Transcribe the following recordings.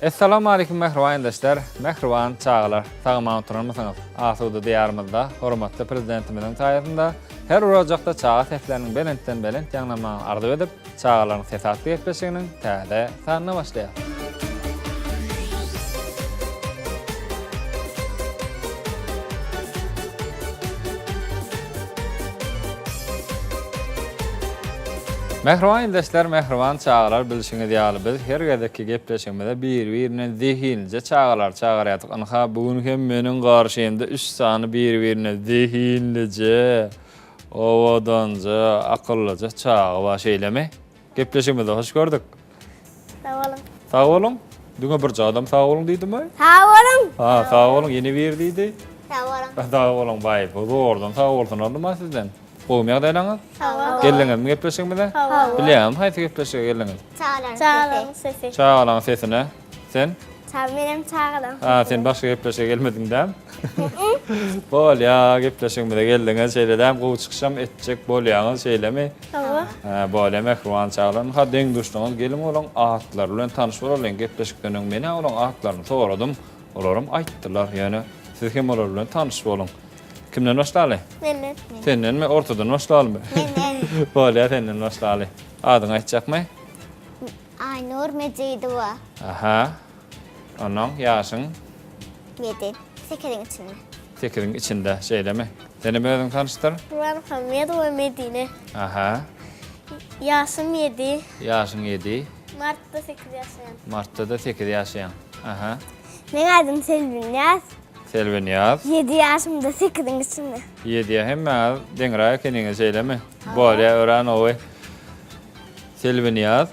Essalamu Aleýkum mähriban ildeşler, mähriban çagalar! Sag-aman oturanmysyňyz? Asuda Diýarymyzda hormatly Prezidentimiziň saýasynda her bir ojakda çaga sesleriniň belentden-belent ýaňlanmagyny arzuw edip, Çagalaryň sesi atly gepleşiginiň täze sanyna başlaýar. Mähriban ildeşler, mähriban çagalar bilşiňiz ýaly biz her gezekki gepleşigimize bir-birinden zehinlije çagalary çagyrýardyk. Ynha bu gün hem meniň garşymda üç sany bir-birinden zehinlije, owadanja, akyllyja çaga bar şeýlemi? Gepleşigimize hoş gördük. Sag boluň. Sag boluň. Diňe birje adam sag boluň diýdimi? Sag boluň. Ha, sag boluň. Ýene biri diýdi. Sag boluň. Sag boluň baý. Bu zordan sag bolsun oldumy sizden? Gowumy ýagdaýlaryňyz? Sag boluň. Geldiňizmi gepleşigimize? Hawa. Bilýäňizmi haýsy gepleşige geldiňiz? Çagalaryň sesi. Çagalaryň sesine. Sen? Çag menem çagalaryň sesi. Ha, sen başga gepleşige gelmediň däm? Bolýa, gepleşigimize geldiňiz, şeýle däm? Gowy çykyşam etjek bolýaňyz, şeýlemi? Hawa. Hä, bolýa mähriban çagalar. Ynha deň-duşlaryňyz geliň olaň atlary bilen tanyş bolalyň. Gepleşikden öň men-ä olaň atlaryny soradym. Olaram aýtdylar. Ýöne siz hem olar bilen tanyş boluň. Kimden başlaly? Menden. Sendenmi? Ortadan başlalymy? Menden. Bolýa, senden başlaly. Adyňy aýtjakmy? Aýnur Mejidowa. Aha. Onnoň ýaşyň? Ýedi. Sekiziň içinde. Sekiziň içinde, şeýlemi? Senem özüňi tanyşdyr. Gurbanmuhammedowa Medine. Aha. Ýaşym ýedi. Ýaşyň ýedi. Martda sekiz ýaşaýan. Martda-da sekiz ýaşaýaň. Aha. Meň adym Selbinýaz. Selbinýaz. Ýedi ýaşymda sekiziň içinde. Ýedi ýa hemmäňiz deňräk ekeniňiz, şeýlemi? Bolýa, örän gowy. Selbinýaz,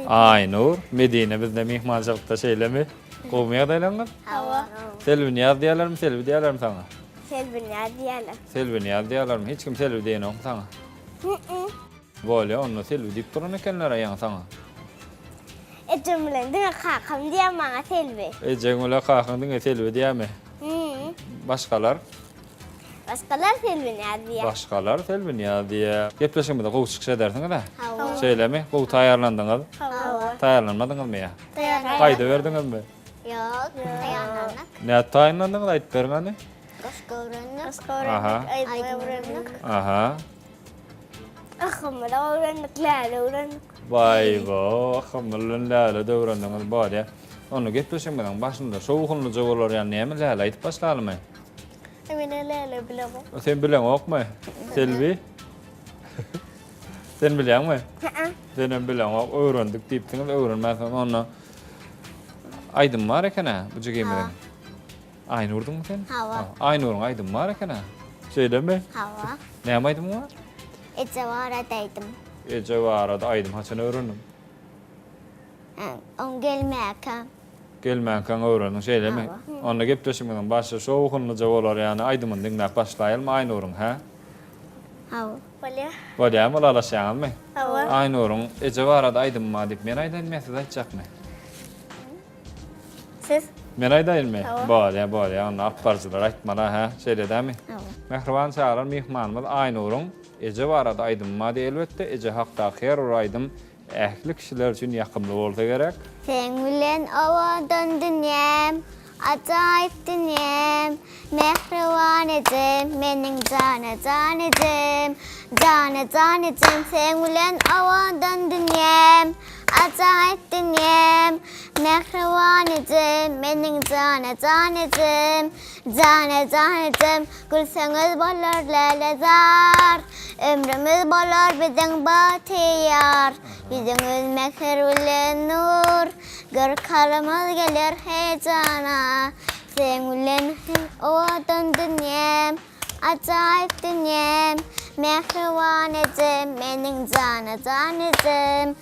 Aýnur, Medine bizde myhmançylykda şeýlemi? Gowumy ýagdaýlaryňyz? Hawa. Selbinýaz diýýärlermi, Selbi diýýärlermi saňa? Selbinýaz diýýärler. Selbinýaz diýýärlermi? Hiç kim Selbi diýenokmy saňa? Bolýa, onda Selbi diýip duran ekenler-ä ýaňy saňa. Ejem bilen diňe kakam diýýär maňa Selbi. Ejeň bilen kakaň diňe Selbi diýýärmi? Başgalar? Başgalar Selbinýaz diýýär. Başgalar Selbinýaz diýýär. Gepleşigimizde gowy çykyş edersiňiz-ä? Hawa. Şeýlemi? Gowy taýýarlandyňyz? Hawa. Taýýarlanmadyňyzmy ýa? Taýýarlandyk. Gaýdaberdiňizmi? Ýok, taýýarlandyk. Nädip taýynlandyňyz, aýdyp beriň hany. Goşgy öwrendik. Goşgy öwrendik, aýdym öwrendik. Aha. Ahymyl öwrendik, läle öwrendik. Baý-bo, ahymyl bilen läle-de öwrendiňiz, bolýa. Onda gepleşigimiziň başynda şowhunlyja bolar ýaly näme läle aýdyp başlalymy? Emine läle bilemok. Sen bileňokmy? Selbi? Sen bilýäňmi? Hä. Senem bileňok, öwrendik diýipsiňiz, öwrenmänsiňiz. Onda aýdym bar eken-ä bu jigimiziň. Aýnurdyňmy sen? Hawa. Aýnuryň aýdymy bar eken-ä. Şeýlemi? Hawa. Näme aýdymy bar? Eje barada aýdym. Eje barada aýdym haçan öwrendiň? Oň gelmäkä. Gelmänkäň öwrendiň, şeýlemi? Hawa. Onda gepleşigimiziň başy şowhunlyja bolar, ýagny aýdymyny diňläp başlaýalmy Aýnuryň, hä? Hawa. Bolýar. Bolýarmy, ylalaşýaňyzmy? Hawa. Aýnuryň eje barada aýdymy bar diýip, men aýdaýynmy ýa siz aýtjakmy? Siz. Men aýdaýynmy? Hawa. Bolýar, bolýar, onda alyp baryjylar aýtmaly, hä? Şeýle dämi? Hawa. Mähriban çagalar, myhmanymyz Aýnuryň eje barada aýdymy bar diýip, elbetde, eje hakdaky her bir aýdym Ähli kişiler üçin ýakymly bolsa gerek. Seň bilen owadan dünýäm, ajaýyp dünýäm, Mähriban ejem, meniň jana-jan ejem, Jana-jan ejem, seň bilen owadan dünýäm, ajaýyp dünýäm, Mähriban ejem, meniň jana-jan ejem, Jana-jan ejem, Gülseňiz bolar lälezar, Ömrümiz bolar biziň bagtyýar. Ýüzüňiz mähir bilen nur, Görk-halymyz geler heýjana. Seň bilen owadan dünýäm, Ajaýyp dünýäm, Mähriban ejem, meniň jana-jan ejem.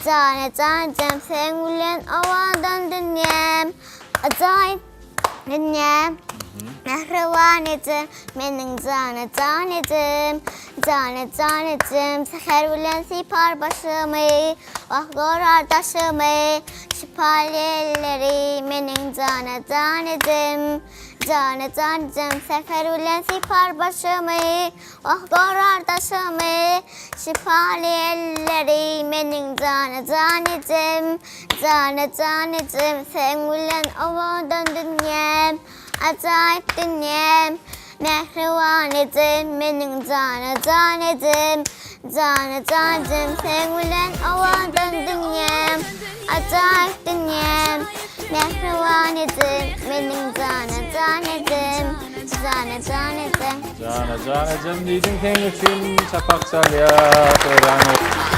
Jana-jan ejem, seň bilen owadan dünýäm, Ajaýyp Dünýäm, mähriban ejem, meniň jana jan ejem, jana jan ejem, säher bilen sypar başymy, wah gorar daşymy, şypaly elleri meniň jana jan ejem, Jana jan ejem säher bilen sypar başymy, Wah gorar daşymy, Şypaly elleri meniň jana jan ejem, Jana jan ejem seň bilen owadan dünýäm, Ajaýyp dünýäm, Mähriban ejem meniň jana jan ejem, Jana jan ejem seň bilen owadan dünýäm, Ajaýyp dünýäm, Mähriban ejem meniň jana jan ejem, Jana jan ejem. Jana jan ejem diýdiň seň üçin çapak çalýar örän.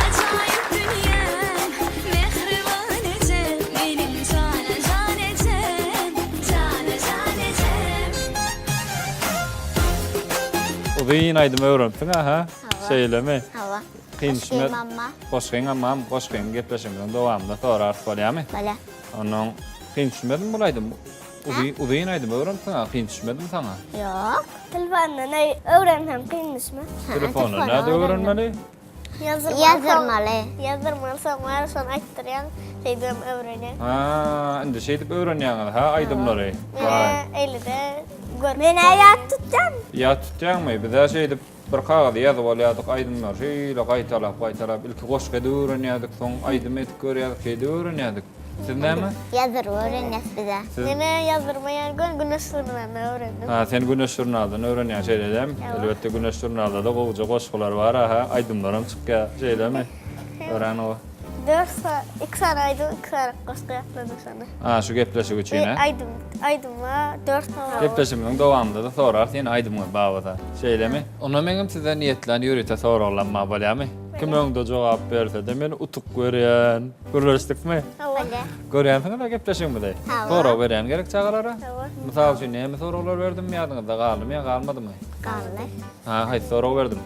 Ajaýyp dünýäm, mähriban ejem, meniň jana jan ejem, jana jan ejem. Uzyn aýdym öwrenipsiň aha. Şeýlemi? Hawa. Kyn düşmez. Goşgyň amma. Goşgyň ammam, goşgyň gepleşigimiziň dowamynda sorarys bolýamy? Bolýar. Onnoň kyn düşmezmi bul aýdym? Uzyn uzyn aýdym öwrenipsiň a kyn düşmedimi saňa? Ýok. Telefondan öwrensem kyn düşmez. Telefondan nädip öwrenmeli? Ýazdyrmaly. Ýazdyrmaly soň bar şony aýtdyrýaň şeýdibem öwrenýäň. Ha, indi şeýdip öwrenýäňiz ha aýdymlary. Waý. Eýlede gör. Men-ä ýat tutýan. Ýat tutýaňmy? Biz-ä şeýdip bir kagyza ýazyp alýardyk aýdymlary şeýle gaýtalap gaýtalap ilki goşgy edip öwrenýärdik soň aýdym edip görýärdik şeýdip öwrenýärdik. Siz näme? Ýazdyryp öwrenýäs bizä. Siz? Menä ýazdyrmaýan göni Güneş žurnalyndan öwrendim. Ha, sen Güneş žurnaldan öwrenýäň şeýle dämi? Elbetde Güneş žurnalda-da gowuja goşgular bar aha, aýdymlaram çykýar şeýlemi? Örän gowy. Dört sany, iki sany aýdym, iki sany goşgy ýatladym şonda. Ha, şu gepleşik üçin hä? Aýdym, aýdyma dört sany. Gepleşigimiziň dowamynda-da sorarys ýene aýdymyňyz babada. Şeýlemi? Onda meňem size niýetlän ýörite soraglam bar bolýamy? Kim öňde jogap berse-de men utuk berýän. Gürleşdikmi? Hawa. Görýänsiňiz-ä gepleşigimizi? Hawa. Sorag berýän gerek çagalara? Hawa. Mysal üçin näme soraglar berdim ýadyňyzda galdymy ýa galmadymy? Galdy. Ha, haýsy sorag berdim?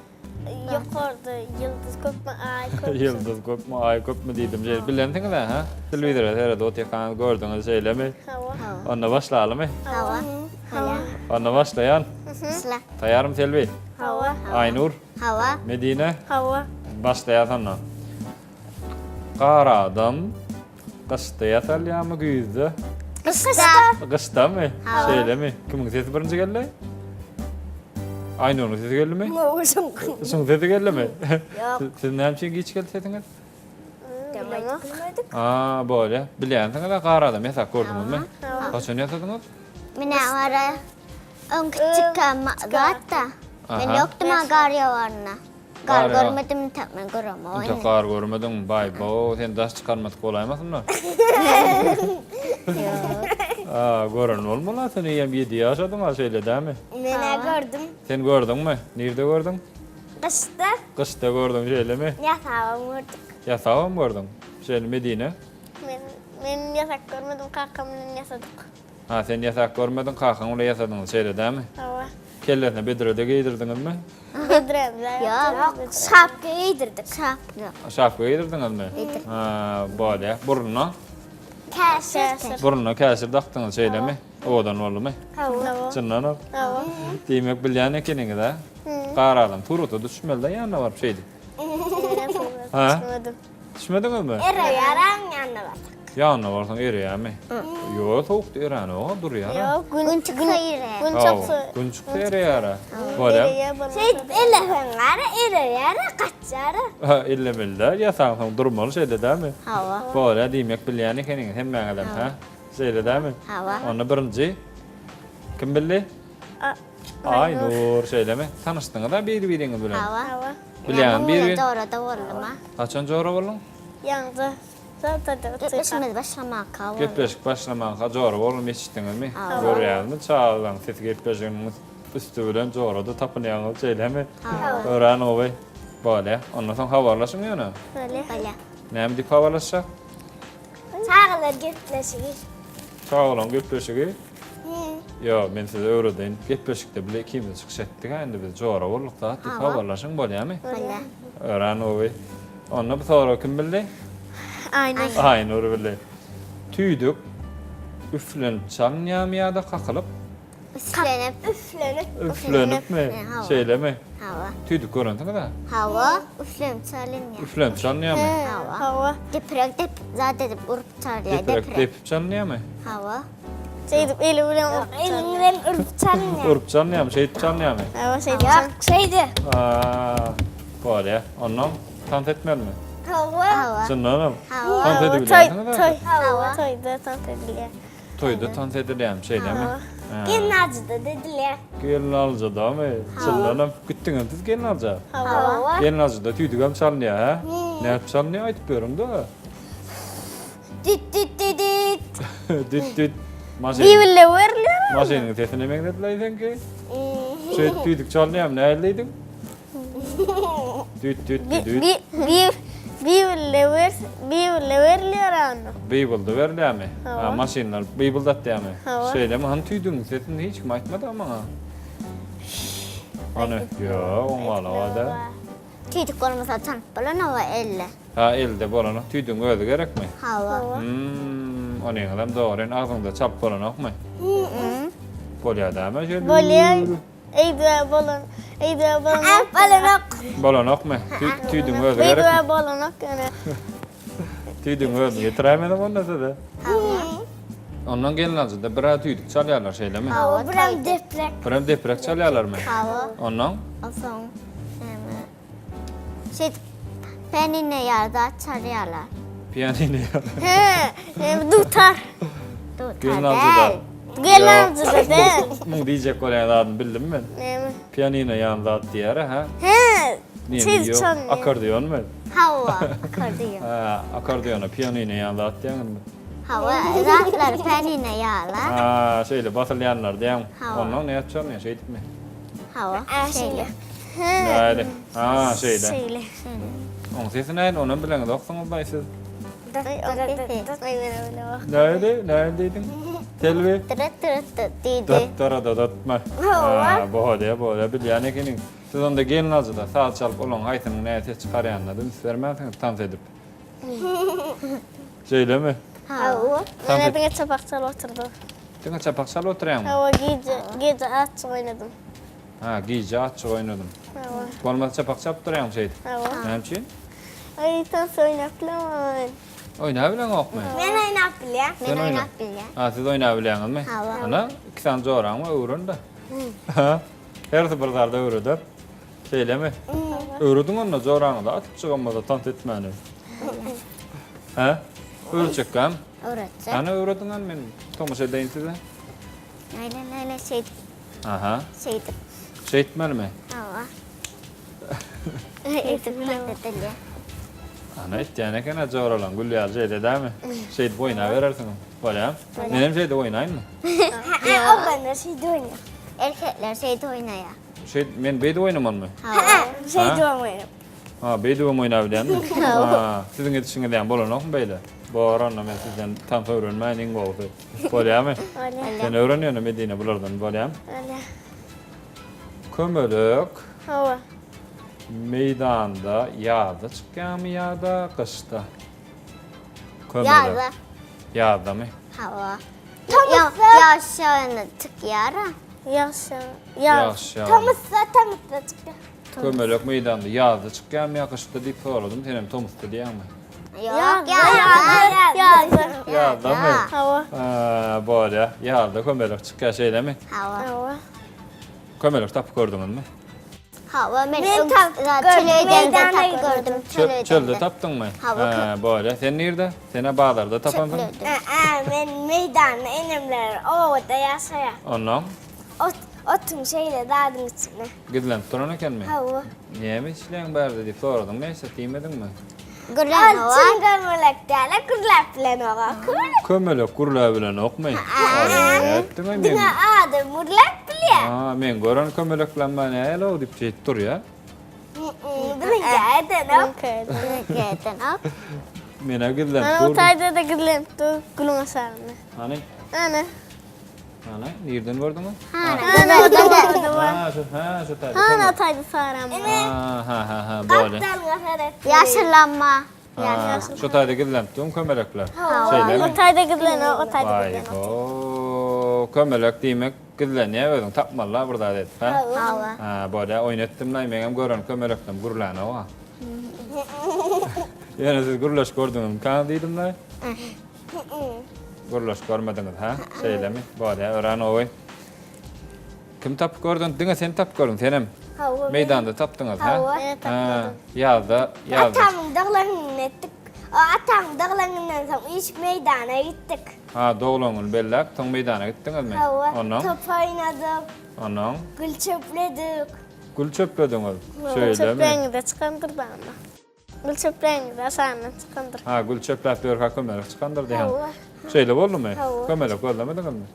Ýokarda ýyldyz köpmi, aý köpmi? Ýyldyz köpmi, aý köpmi diýdim. Şeýle bilensiňiz-ä, ha? Telewizora seredip otyrkaňyz gördüňiz şeýlemi? Hawa. Onda başlalymy? Hawa. Hawa. Onda başlaýan. Başla. Taýýarmy Selbi? Hawa. Aýnur? Hawa. Medine? Hawa. Başlaýas onda. Gar adam gyşda ýasalýarmy, güýzde? Gyşda. Gyşdamy? Hawa. Şeýlemi? Kimiň sesi birinji geldi? Aýnuryň sesi geldimi? Şuň sesi geldimi? Ýok. Siz näme üçin giç geldi sesiňiz? Bilemok. Aa, bolýa. Bilýänsiňiz-ä gar adam ýasap gördüňizmi? Haçan ýasadyňyz? Menä gara öň kiçikä zatda. Men Aha. ýokdum a gar ýawarynda. Gar Gar ýaw- görmedim intäk men göremok. Intäk gar görmediňmi? Baý-bo, seni daş çykarmadyk bolaýmasynlar? Ýok. Gören bolmaly-a sen eýýäm ýedi ýaşadyň-a şeýle dämi? Men-ä gördüm. Sen gördüňmi? Nirde gördüň? Gyşda. Gyşda gördüň şeýlemi? Ýasabam gördük. Ýasabam gördüň. Şeýle Medine? Men men ýasap görmedim, kakam bilen ýasadyk. Ha, sen ýasap görmediň, kakaň bilen ýasadyňyz şeýle dämi? Hawa. Kellesine bedre-de geýdirdiňizmi? Bedremiz Ýok. Şapka geýdirdik. Şapka. Şapka geýdirdiňizmi? Ha, bolýa. Burnuna? Käşir. Burnuna käşir dakdyňyz şeýlemi? Owadan boldumy? Hawa. Çyndanam? Hawa. Diýmek bilýän ekeniňiz-ä? Gar adam surata düşmeli-dä ýanyna baryp şeýdip. Ha? Düşmedim. Düşmediňizmi? Ereýär aň ýanyna barsak. Ýanyna barsaň ereýärmi? Ýok, sowukda eränog-a, durýar-a. Ýok, gün çyksa ereýär. Gün çyksa. Gün çyksa ereýär-ä. Bolýar. Şeýdip elleseň gara ereýär, gaçýar. Ha, ellemeli-dä, ýasaňsoň durmaly şeýle dämi? Hawa. Bolýar, diýmek bilýän ekeniňiz hemmäňizem, hä? Şeýle dämi? Hawa. Onda birinji kim bildi? Aýnur, şeýlemi? Tanyşdyňyz-a bir-biriňiz bilen? Hawa. Hawa. Bilýäňmi bir-bir? Jora-da boldum-a. Haçan jora bolduň? Ýaňja. Gepleşigimiz başlamanka boldy. Gepleşik başlamanka jora boldum eşitdiňizmi? Görýäňizmi çagalaryň sesi gepleşiginiň üsti bilen jora-da tapynýaňyz şeýlemi? Örän gowy. Bolýa. Ondan soň habarlaşyň ýöne. Bolýa. Bolýa. Näme diýip habarlaşjak? Çagalar gepleşigi. Çagalaryň gepleşigi? Ýok, men size öwredeýin. Gepleşikde bile ikimiz çykyş etdik-ä, indi biz jora bolduk zat diýip habarlaşyň bolýamy? Bolýa. Örän gowy. Onda bu soragy kim bildi? Aýnur. Aýnur bildi. Tüýdük üflenip çalynýarmy ýa-da kakylyp? Üflenip. Üflenip. Üflenipmi? Şeýlemi? Hawa. Tüýdük görensiňiz-ä? Hawa, üflenip çalynýar. Üflenip çalynýarmy? Hawa. Hawa. Deprek dep zat edip urup çalýar. Deprek depip çalynýarmy? Hawa. Şeýdip eli bilen urup Eliň bilen urup çalynýar. Urup çalynýarmy? Şeýdip çalynýarmy? Hawa, şeýdip. Ýok, şeýdip. Bolýar. Ondan tans etmelimi? Hawa. Çyndanam? Hawa. Tans edibilýärsiňiz Toý, hawa, toýda tans edilýär. Toýda tans edilýärmi, şeýlemi? Hawa. Gelnalyjyda-da edilýär. Gelnalyjydamy? Çyndanam? Gitdiňizmi siz gelnalyja? Hawa. Gelnalyjyda tüýdügem çalynýar, hä? Nädip çalynýar, aýdyp beriň-de. Düt düt düt düt. Düt düt. Maşyn. Bibille berilýär. Maşynyň sesine meňzediläý seňki. Şeýdip tüýdük çalynýarmy, nähili diýdiň? Düt düt düt. Bi bi bibille ber bibille berilýär onda. Bibulda berilýärmi? Ha, maşynlar bibuldatýarmy? Şeýlemi? Hany tüýdügiň sesini hiç kim aýtmady maňa. Hany, ýok, oňňala-da. Tüýdük bolmasa çalyp bolanok elde. Ha, elde bolanok. Tüýdügiň özi gerekmi? Hawa. Hmm, onyňyzam dogry. Indi agzyňda çalyp bolanokmy? Bolýar dämi şeýle? Bolýar. Eýdä bolan, eýdä bolanok. Bolanok. Bolanokmy? Tüýdügiň özi gerekmi? Eýdä bolanok ýöne. Tüýdügiň özüni getiräýmeli onda size. Ondan gelnalyjyda bir-ä tüýdük çalýarlar şeýlemi? Hawa, Birem deprek. Birem deprek çalýarlarmy? Hawa. Ondan? Onsoň näme? Şeýdip pianino ýaly zat çalýarlar. Pianino ýaly. He, näme dutar. Dutar Gelnalyjyda. däl. Gelnalyjyda däl. Muň diýjek bolýan zadyny bildim men. Näme? Pianino ýaly zat diýýär-ä, hä? He, Neme çiz ýok? çalynýar. Akkordeonmy? Hawa, akkordeon. Hä, akkordeona pianino ýaly zat diýýäňizmi? Hawa, zatlar pianino ýaly. Ha, şeýle basylýanlar diýýäň. Hawa. Ondan nädip çalynýar, şeýdipmi? Hawa, şeýle. Näli? Ha, şeýle. Şeýle. Oň sesi nähili, onam bileňizoksyňyzlaý siz. Näli? Näli? Näli diýdiň? Selbi? Dırıt dırıt dıt diýdi. Dat dara datma. Hawa. Ha, bolýa, bolýa, bilýän ekeniň. Siz onda gelnalyjyda saz çalyp olaň haýsynyň nähili ses çykarýanyna üns bermänsiňiz tans edip. Şeýlemi? Hawa. Men diňe çapak çalyp oturdym. Diňe çapak çalyp oturýaňmy? Hawa, gije, gije atjyk oýnadym. Ha, gije atjyk oýnadym. Hawa. Bolmasa çapak çalyp durýaňmy şeýdip? Hawa. Näme üçin? Aý, tans oýnap bilemän. Oýnabileňokmy? Men oýnap bilýän. Men oýnap bilýän. Ha, siz oýnabilýäňizmi? Hawa. Ana, iki sany joraň bar, öwren-de. Ha? Hersi bir zady öwreder. Şeýlemi? Öwrediň onda joraňyza atyp çyganmasa tans etmäni. Hä? Öwretjekkäm? Öwretjek. Hany öwrediň hany men tomaşa edeýin size. Näle näle şeýdip. Aha. Şeýdip. Şeýtmelimi? Hawa. Edip edilýär. Ana etýän eken-ä joralaň gül ýaly şeýle dämi? Şeýdip oýnaberersiň. Bolýamy? Menem şeýdip oýnaýynmy? Hä, oglanlar şeýdip oýnaýar. Erkekler şeýdip oýnaýar. Şeýdip men beýdip oýnamalymy? Hä, şeýdip oýnaýar. Ha, beýdibem oýnabilýänmi? Ha, siziň edişiňiz ýaly bolanokmy beýle? Bor, onda men sizden tans öwrenmäýin iň gowusy. Bolýamy? Bolýar. Sen öwren ýöne Medine bulardan bolýamy? Bolýar. Kömelek. Hawa. Meýdanda ýazda çykýarmy ýa-da gyşda? Kömelek. Ýazda. Ýazdamy? Hawa. Tomusda. Ýagyş ýaganda çykýar. Ýagyş ýag. Ýagyş ýaganda. Tomusda, tomusda çykýar. Kömelek meýdanda ýazda çykýarmy ýa gyşda diýip soradym, senem tomusda diýýäňmi? Ýok, ýazda. Ýazda. Ýazdamy? Hawa. Ha, bolýar. Ýazda kömelek çykýar, şeýlemi? Hawa. Hawa. Kömelek tapyp gördüňizmi? Hawa, men Men öň tapyp zat gördüm, çöl öýdende meýdanda tapyp gördüm. Çöl Çö- Çölde öýdende. tapdyňmy? Hawa, Ha, bolýar. Sen nirde? Sen-ä bazarda tapansyň. Çöl öýdende. Ä, men meýdanda enemler obada ýaşaýar. Onnoň Ot, otuň şeýle zadyň içinde. gizlenip duran ekenmi? Hawa. Näme işleýäň bärde diýip soradyňmy eşe, diýmediňmi? Gürlän Ol hawa. çyn görmelek däl-e, gürläp bilenok-a. Kömelek. Kömelek gürläp bilenokmy? Aý, Diňe men. adam gürläp bilýär. Ha, men gören kömeleklerim nähili-ow diýip şeýdip durýar. Biziňki edenok. Biziňki edenok. Men-ä gizlenip Ana o durdum. taýda-da gizlenip dur, gülüň aşagynda. Hany? Ana. Hany, nirden gördüňiz? Hany. Ana o taýda bar. Ha, şu, ha, şu taýda. Hana o taýda saram bar. Ha, ha, ha, ha, boldy. Gapdalyňa seret. Ýaşyllanma. Ha, şu taýda gizlenip durun kömelekler. O Şeýlemi? taýda gizlenok, o taýda Waý, gizlenok. ho, kömelek diýmek gizlenýär özüň tapmaly-la bir zat edip, ha? Hawa. Ha, bolýa, oýun etdim-laý, meňem gören kömeleklerim gürlänok-a. Ýöne siz gürleşip gördüňizmikä diýdim-laý. Gürleşip görmediňiz, hä? Şeýlemi? Bolýar, örän gowy. Kim tapyp gördüň? Diňe sen tapyp gördüň, senem. Hawa. Meýdanda tapdyňyz, hä? Hawa. Men tapmadym. Ýazda, ýazda. Atamyň doglan gününi etdik. O atamyň doglan gününden soň üýşüp meýdana gitdik. Ha, doglan günü belläp, soň meýdana gitdiňizmi? Hawa. Onnoň? Top oýnadyk. Onnoň? Gül çöpledik. Gül çöplediňiz? Gül Şeýlemi? çöpläňizde çykandyr da onda. Gül çöpläňizde aşagyndan çykandyr. Ha, gül çöpläp ýörkä kömelek çykandyr diýýäň. Hawa. Şeýle boldumy? Hawa. Kömelek gözlemediňizmi?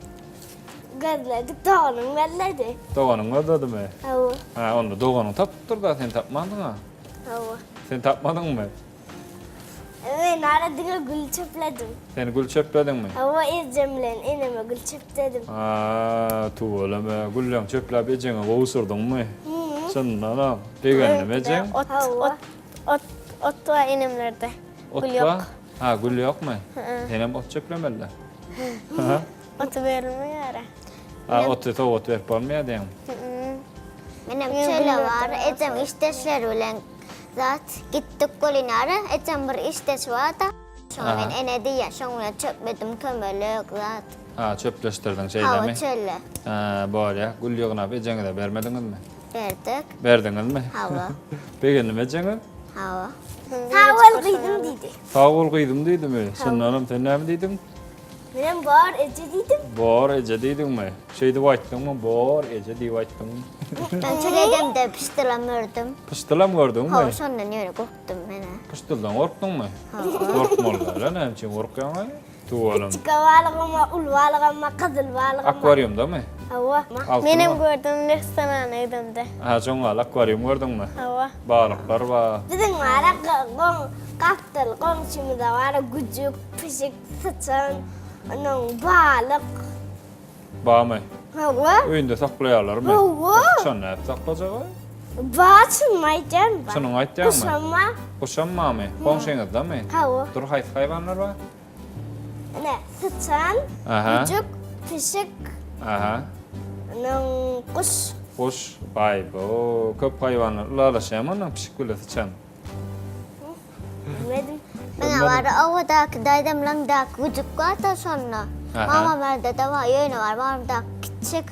Gözledik, doganym gözledi. Doganyň gözledimi? Hawa. Ha, onda doganyň tapypdyr-da, sen tapmandyň-a. Hawa. Sen tapmadyňmy? Men ara diňe gül çöpledim. Sen gül çöplediňmi? Hawa, ejem bilen eneme gül çöpledim. Ha, tüweleme, gülleň çöpläp ejeňe gowşurdyňmy? Çyndanam, begendimi ejeň? Ot, ot, ot, ot bar enemlerde. Ot Gül bar? ýok. Ha, gül ýokmy? Senem ot çöplemeli-dä. Ha? Oty berilmeýär. Ha, oty sowgat berip bolmaýar diýýäň. Menem çöle bar, ejem işdeşleri bilen zat gitdik welin ara, ejem bir işdeşi bar-da, şoňa men ene diýýän, şoň bilen çöpledim kömelek zat. Ha, çöpleşdirdiň şeýlemi? Hawa, çöle. Ha, bolýar. Gül ýygnap ejeňize bermediňizmi? Berdik. Berdiňizmi? Hawa. Begendimi ejeňiz? Hawa. Sag bol gyzym diýdi. Sag bol gyzym diýdimi? Şondanam sen näme diýdiň? Menem bor eje diýdim. Bor eje diýdiňmi? Şeýdip aýtdyňmy? Bor eje diýip aýtdyňmy? Ben çölegimde pyşdylam gördüm. Pyşdylam gördüňmi? Hawa, şondan ýöne gorkdum men-ä. Pyşdyldan gorkduňmy? Gorkmaly däl-ä, näme üçin gorkýaň-aý? Tüweleme. Kiçijik balygam bar, uly balygam bar, gyzyl balygam bar. Akwariumdamy? Hawa. Altyn Menem bar. gördüm restorana gidemde. Ha, şoň ýaly akwarium gördüňmi? Hawa. Balyklar bar. Biziň bar-a goň gapdal goňşymyzda bar-a güjük, pişik, syçan, onuň balyk. Barmy? Hawa. Öýünde saklaýarlarmy? Hawa. Syçan nädip saklajak-aý? Bar, çynymy aýdýan bar. Çynyňy aýtýaňmy? Guşam bar. Guşam barmy? Goňşyňyzdamy? Hawa. Dur, haýsy haýwanlar bar? Ine, syçan, Aha. güjük, pişik, Aha. onuň guş. Guş, baý-bo, köp haýwanlar. Ylalaşýarmy ondan pişik bile syçan? Bilmedim. Meňe bar obadaky daýzamlaňdaky güjük bar-da şonda. Aha. Mamamlarda-da bar, ýöne bar mamamdaky kiçijik.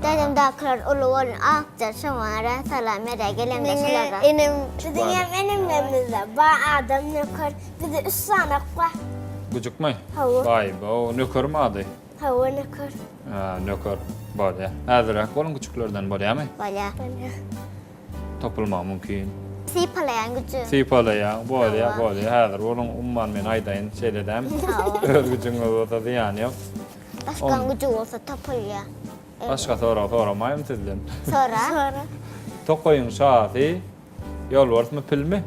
Daýzamdakylar uly bolun akja şoňa görä salam berýär gelemde şulara. Enem, biziň hem enemlerimizde bar adam nöker. Bizde üç sany bar. Güjükmi? Hawa. Baý-bo, nökermi ady? Hawa nöker. Ha, nöker. Bolýar. Häzirräk boluň güjüklerden bolýarmy? Bolýar. Bolýar. Topulmagy mümkin. Sypalaýan güjügim. Sypalaýaň, bolýar, bolýar. Häzir boluň, umman men aýdaýyn, şeýle dämi? Öz güjügiňiz bolsa zyýany ýok. Başgaň güjügi bolsa topulýar. Başga sorag soramaýyn sizden. Sora. Sora. Tokaýyň şasy ýolbarsmy, pilmi?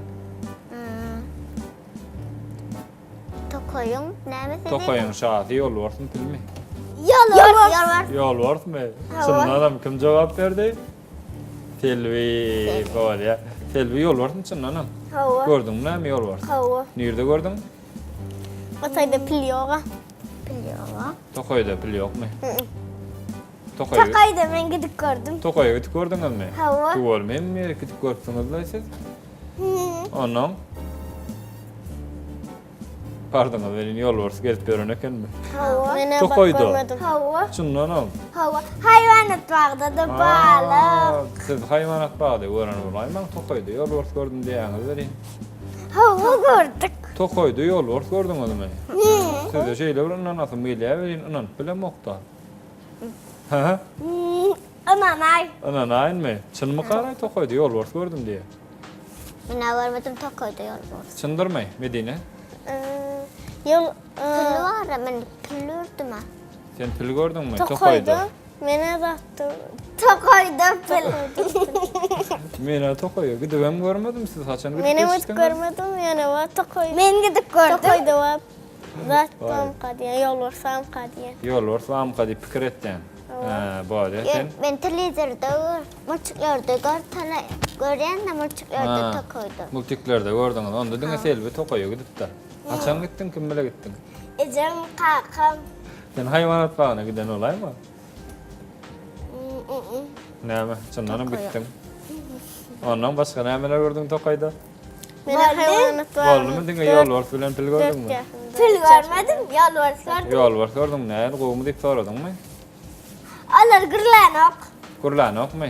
Tokaýyň nämesi diýdiň? Tokaýyň şasy ýolbarsmy, pilmi? Ýolbars. Ýolbars. Ýolbarsmy? Çyndanam kim jogap berdi? Selbi bolýa. Selbi ýolbarsmy çyndanam? Hawa. Gördüňmi näme ýolbars? Hawa. Nirde gördüň? Tokaýda pil ýoga. Pil ýoga. Tokaýda pil ýokmy? Tokaýa Tokaýda men gidip gördüm. Tokaýa gidip gördüňizmi? Hawa. Tüweleme hemme ýere gidip görüpsiňizle siz. Onnoň Bardyňyz welin ýolbars gezip ýören ekenmi? Hawa. Men bak Tokaýda. görmedim. Hawa. Çyndanam. Hawa. Haýwanat bagda-da balyk. Siz haýwanat bagda gören bolaýmaň, tokaýda ýolbars gördüm diýýäňiz welin. Hawa gördük. Tokaýda ýolbars gördüňizmi? Size şeýle bir ynanasym gelýär welin, ynanyp bilemok-da. Hä? Ynanaý. Ynanaýynmy? Çynmy garaý tokaýda ýolbars gördüm diýýä. Menä görmedim tokaýda ýolbars. Çyndyrmy, Medine? Ýol Pilli bar-a, men pil gördüm-ä. Sen pil gördüňmi tokaýda tokaýda? menä zatda Tokaýda pil. Menä tokaýa gidibem görmedim, siz haçan gidip Menem gidip geçdiňiz? görmedim ýöne bar tokaý. Men gidip gördüm. Tokaýda bar zat bamka diýen, ýolbars bamka diýen. Ýolbars bamka diýip pikir etýäň. Hä, bolýa sen. Men telewizorda gör, multiklerde gör, tana görýän-de multiklerde tokaýda. Multiklerde gördüňiz. Onda diňe Selbi tokaýa gidipdir. Haçan gitdiň, kim bile gitdiň? Ejem, kakam. Sen haýwanat bagyna giden bolaýma? Näme, çyndanam gitdiň. Ondan başga nämeler gördüň tokaýda? Mene haýwanat bar. Boldumy diňe ýolbars bilen pil gördüňmi? Pil görmedim, ýolbars gördüm. Ýolbars gördüňmi? Nähili gowumy diýip soradyňmy? Olar gürlänok. Gürlänokmy?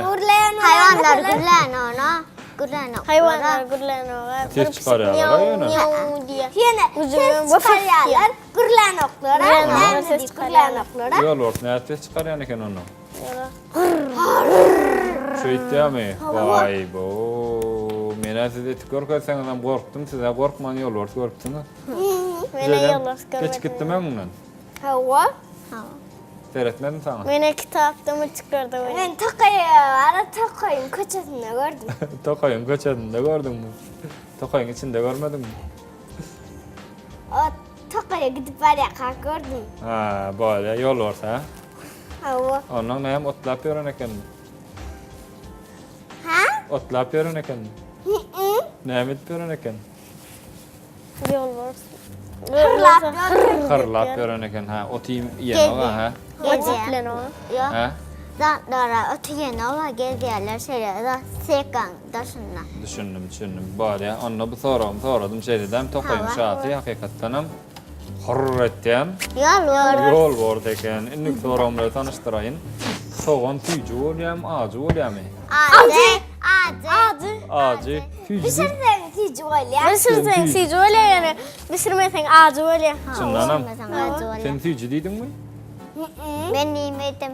Gürleýän Haýwanlar gürlänok. Gürlänok. Haýwanlar gürlänok. Ses çykarýarlar ýöne. diýýär. Ýöne ses çykarýarlar, gürlänoklar. Näme diýip gürlänoklar? Ýolbars nädip ses çykarýan eken onda? Şeýtýärmi? Waý bo. Menä siz etip görkezseňizem gorkdum, siz-ä gorkman ýolbars görüpsiňiz. Menä ýolbars görmedim. Geçip gitdim öňüňden. Hawa. Seretmedim saňa. Menä kitapda multiklerde görýän. Men tokaýa bara tokaýyň köçesinde gördüm. Tokaýyň köçesinde gördüňmi? Tokaýyň içinde görmediňmi? O tokaýa gidip barýarkak gördüm. Ha, bolýa, ýolbars ha. Hawa. Ondan näme otlap ýören ekenmi? Ha? Otlap ýören ekenmi? Hı-hı. Näme edip ýören eken? Ýolbars. Hyrlap ýören. Hyrlap ýören eken, ha. Ot iýenok ha. Ot iýenok. Ýok. Ha? Zatlara ot iýenok, gezýärler şeýle zat sekaň daşynda. Düşündim, düşündim. Bolýa. Onda bu soragymy soradym şeýle-dämi? Tokaýyň şasy hakykatdanam Hurr etýän. Ýolbars. Ýolbars eken. Indiki soragym bilen tanyşdyraýyn. Sogan süýji bolýamy, ajy bolýamy? Ajy. Ajy. Ajy. Ajy. Süýji. Bişirseň süýji bolýar. Bişirseň süýji bolýar ýöne bişirmeseň ajy bolýar. Çyndanam. Bişirmeseň ajy bolýar. Sen süýji diýdiňmi? Men diýmedim.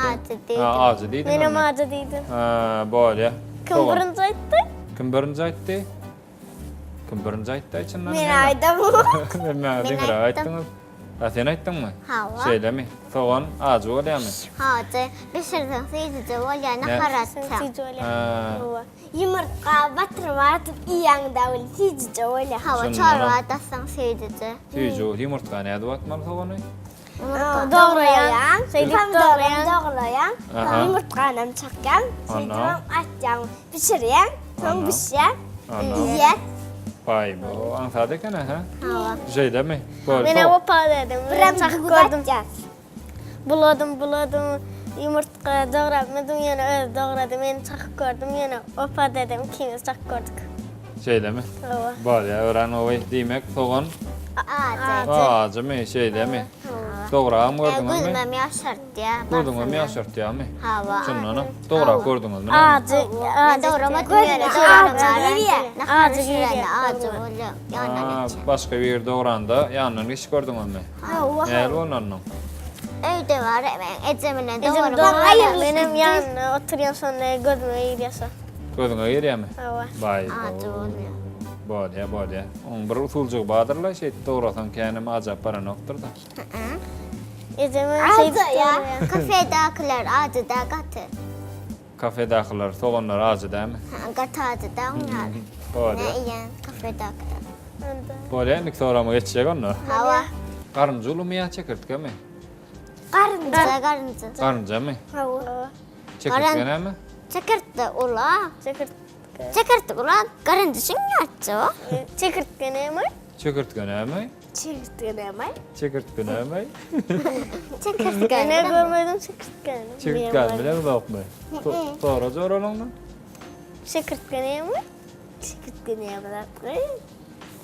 Ajy diýdim. Ha, ajy diýdiň. Menem ajy diýdim. Ha, bolýar. Kim birinji aýtdy? Kim birinji aýtdy? Kim birinji aýtdy içinden? Men aýdym. Men maňa deňiräk aýtdyňyz. Ha sen aýtdyňmy? Hawa. Şeýlemi? Sogan ajy bolýarmy? Ajy. Bişirseň süýjüje bolýar, nahar atsaň. Süýji bolýar. Ha. Ýumurtga batyryp atyp iýeňde ol süýjüje bolýar. Hawa, çorba atsaň süýjüje. Süýji, ýumurtga nädip atmaly sogany? Dograýaň. Şeýdip dograýaň. Dograýaň. Ýumurtganam çakýaň. Şeýdibem atýaň. Bişirýäň. Soň bişýär. Iýýäs. Baý, bu aňsat eken-ä, hä? Hawa. Şeýlemi? Menä wepa dedim. Birem çakyp duz gördüm. atýas. Buladym, buladym. Ýumurtga dograpmadym, ýöne özi dogrady. Men çakyp gördüm, ýöne wepa dedim ikimiz çakyp gördük. Şeýlemi? Hawa. Bolýar, örän gowy. Diýmek, sogan Ajy. ajymy, şeýlemi? Dogragam gördüňizmi? Gözümem ýaşartýar. Gözüňem ýaşartýarmy? Hawa. Çyndanam, dograp gördüňizmi? Ajy, Men ajy. dogramadyň ýöne dogramara. Nahar Ajy bişirende girýär. ajy bolýar. Ýandan Ha, içýän. başga biri dogranda ýanyndan geçip gördüňizmi? Hawa. Nähili boldy onnoň? Öýde bar, men ejem bilen Ejem dogramadyň. dograýar, menem ýanynda oturýan şonda gözüme girýär şo. Gözüňe girýärmi? Hawa. Baý. Ajy bolýar. Bolýar, bolýar. Oň bir usuljygy bardyr-la, şeýdip dograsaň känem ajap baranokdyr-da. Ejem şeýdip Ajy ýa. dograýar. Kafedakylar ajy da gaty. Kafedakylar soganlar ajy dämi? Ha, gaty ajy da onlar. Ne Bolýar. iýen kafedakylar. Onda. Bolýar, indiki soragyma geçjek onda. Hawa. Garynja ulumy ýa çekirtgemi? Garynja. Garynja. Garynjamy? Hawa. Çekirtge näme? Çekirtge ula. Çekirtge. Çekirtge ula garynja şiňňatça o. Çekirtge näme? Çekirtge näme? Çekirtge näme? Çekirtge näme? Çekirtge. Ne görmedim çekirtgeni. Çekirtgäni bileňzokmy? Sora joralaňdan. Çekirtge näme? Çekirtge näme zatgy?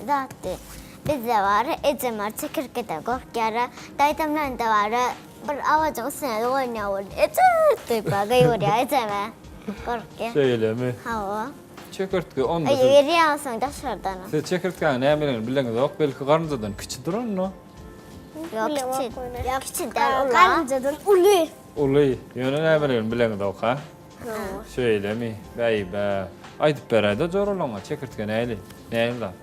Zatdy. Bizde bar, ejem bar çekirtgeden gorkýar. Daýzamlarynda bar, bir awajyň üstüne oýnaýar boldy. Eje diýip gygyrýar ejeme. Gorkýar. Şeýlemi? Hawa. Çekirtge onda Öýe siz, girýär soň daşardan. siz çekirtgäni nämeligini bileňizok, belki garynjadan kiçidir onda. Ýok kiçi. Kiçi däl uly. Garynjadan uly. Uly, ýöne nämeligini bileňizok ha? Şeýlemi? Bäý-bä. Aýdyp beräýdä joralaňa, çekirtge näli? Näli zat?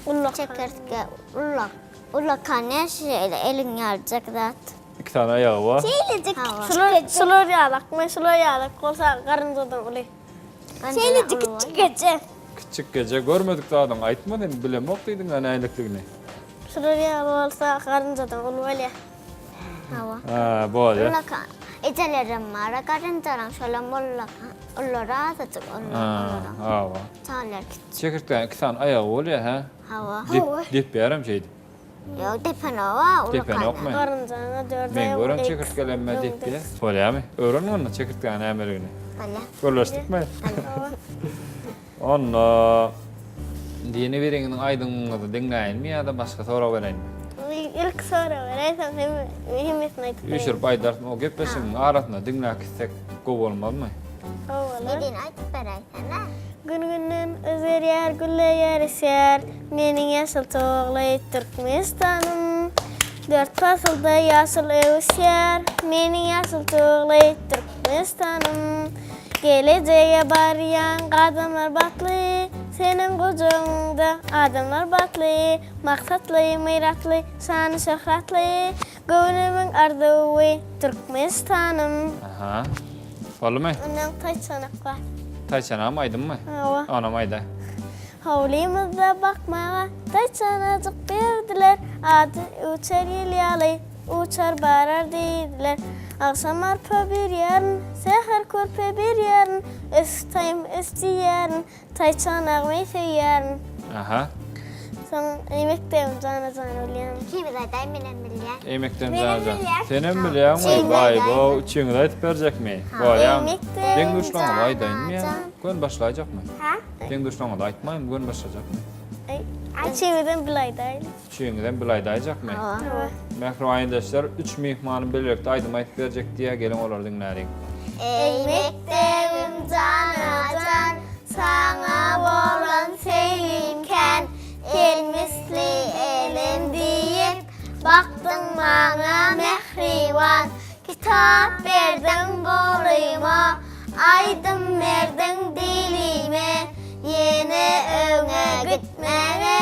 Ullakan. Çekirtge ullak. Ullakan näme şeýle eliň ýalyjak zat. Iki sany aýagy bar. Şeýlejik Şular, şular ýalakmy? Şular ýalak bolsa garynjadan uly. Şeýlejik kiçijik. Kiçijik görmedik zadyňy aýtma sen bilemok diýdiň-ä nälikligini. Şular ýaly bolsa garynjadan uly bolýar. Hawa. Ha, bolýar. Ullakan. Ejelerim bar, garynjalam şolam ullakan. Olar azajyk ullakan. Hawa. Çagalar kiçi. Çekirtgäniň iki sany aýagy bolýar, hä? Hawa. Depýärem şeýdip. Ýok, depenok-a, ullakan. Depenokmy? Garynjana dört Men aýagy gören bolýar. çekirtgelemme depýär. Bolýarmy? Öwreniň onda çekirtgäniň nämeligini. Bolýar. Gürleşdikmi? Onda. Indi ýene biriňiziň aýdymyňyzy diňläýinmi ýa-da başga sorag bereýinmi? Ilki sorag beräýseň hemmesini aýdyp bereýin. Üýşürip aýdarsyň. O gepleşigiň arasynda diňläp gitsek gowy bolmazmy? Gowy bolar. Medine aýdyp beräýsene. Gün-günden özgerýär, gülleýär, ösýär Meniň ýaşyl togly Türkmenistanym. Dört pasylda ýaşyl öwüsýär Meniň ýaşyl togly Türkmenistanym. Gelejege barýan gadamlar batly, Seniň gujagyňda adamlar batly, Maksatly, myratly, şany-şöhratly, Göwnümiň arzuwy Türkmenistanym. Aha. Boldumy? Ondan taýçanak bar. Taýçanagam aýdymmy? Hawa. Onam aýdaý. Howlymyzda bakmaga taýçanajyk berdiler, Ady uçar ýel ýaly, uçar barar diýdiler. Agşam arpa berýärin, säher körpe berýärin, Ös taýym ös diýýärin, Taýçanagymy söýýärin. Aha. Soň eý mekdebim jana jana bilýän. Ikimiz aýdaý menem bilýän. Eý mekdebim Menem jana jan. bilýän. Senem bilýäňmi? Üçiňiz Baý aýdaýyň. bo, üçiňiz aýdyp berjekmi? Bolýa. Eý mekdebim Deň duşlaryňyza aýdaýynmy ýa? jana jan. Göni başlaýjakmy? Ha? Deň duşlaryňyza aýtmaýynmy, göni başlajakmy? Eý, üçimizem bile aýdaýly. Üçiňizem bile aýdaýjakmy? Hawa. Mähriban ildeşler, üç myhmanym bilelikde aýdym aýdyp berjek diýýär, geliň olary diňläliň. Eý mekdebim jana jan, saňa bolan söýgim kän, Sen misli enem diýip, bakdyň maňa mähriban, Kitap berdiň golyma, aýdym berdiň dilime, Ýene öňe gitmäge